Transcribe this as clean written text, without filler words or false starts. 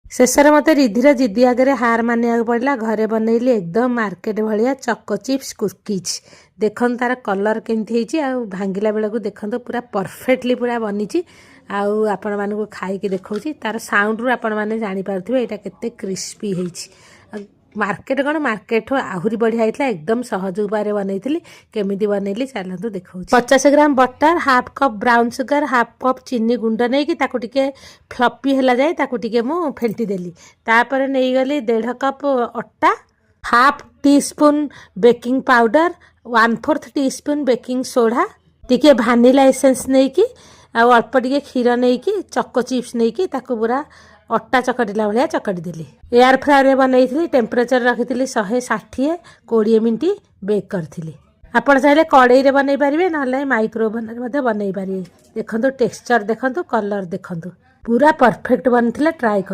ଶେଷରେ ମୋତେ ରିଧିର ଜିଦି ଆଗରେ ହାର ମାନିବାକୁ ପଡ଼ିଲା। ଘରେ ବନେଇଲି ଏକଦମ ମାର୍କେଟ ଭଳିଆ ଚକୋ ଚିପ୍ସ କୁକିଜ୍। ଦେଖନ୍ତୁ, ତାର କଲର୍ କେମିତି ହେଇଛି ଆଉ ଭାଙ୍ଗିଲା ବେଳକୁ ଦେଖନ୍ତୁ, ପୁରା ପରଫେକ୍ଟଲି ପୁରା ବନିଛି। ଆଉ ଆପଣମାନଙ୍କୁ ଖାଇକି ଦେଖାଉଛି। ତାର ସାଉଣ୍ଡରୁ ଆପଣମାନେ ଜାଣିପାରୁଥିବେ ଏଇଟା କେତେ କ୍ରିସ୍ପି ହେଇଛି। ଆଉ ମାର୍କେଟ କ'ଣ, ମାର୍କେଟଠୁ ଆହୁରି ବଢ଼ିଆ ହେଇଥିଲା। ଏକଦମ ସହଜ ଉପାୟରେ ବନେଇଥିଲି। କେମିତି ବନେଇଲି, ଚାଲନ୍ତୁ ଦେଖାଉଛି। 50 ଗ୍ରାମ butter, half cup brown sugar, half cup ଚିନି ଗୁଣ୍ଡ ନେଇକି ତାକୁ ଟିକେ ଫ୍ଲଫି ହେଲା ଯାଏ ତାକୁ ଟିକେ ମୁଁ ଫେଣ୍ଟି ଦେଲି। ତାପରେ ନେଇଗଲି ଦେଢ଼ କପ୍ ଅଟା, ହାଫ୍ ଟି ସ୍ପୁନ୍ ବେକିଂ ପାଉଡ଼ର, 1/4 ଟି ସ୍ପୁନ୍ ବେକିଂ ସୋଢ଼ା, ଟିକେ ଭାନିଲା ଏସେନ୍ସ ନେଇକି ଆଉ ଅଳ୍ପ ଟିକେ କ୍ଷୀର ନେଇକି, ଚକୋ ଚିପ୍ସ ନେଇକି ତାକୁ ପୁରା ଅଟା ଚକଟିଲା ଭଳିଆ ଚକଟି ଦେଲି। ଏୟାର ଫ୍ରାୟରରେ ବନେଇଥିଲି। ଟେମ୍ପରେଚର ରଖିଥିଲି 160। 20 ମିନିଟ୍ ବେକ୍ କରିଥିଲି। ଆପଣ ଚାହିଁଲେ କଡ଼େଇରେ ବନେଇ ପାରିବେ, ନହେଲେ ମାଇକ୍ରୋଓଭେନରେ ମଧ୍ୟ ବନେଇ ପାରିବେ। ଦେଖନ୍ତୁ, ଟେକ୍ସଚର ଦେଖନ୍ତୁ, କଲର ଦେଖନ୍ତୁ, ପୁରା ପରଫେକ୍ଟ ବନିଥିଲା। ଟ୍ରାଏ କର।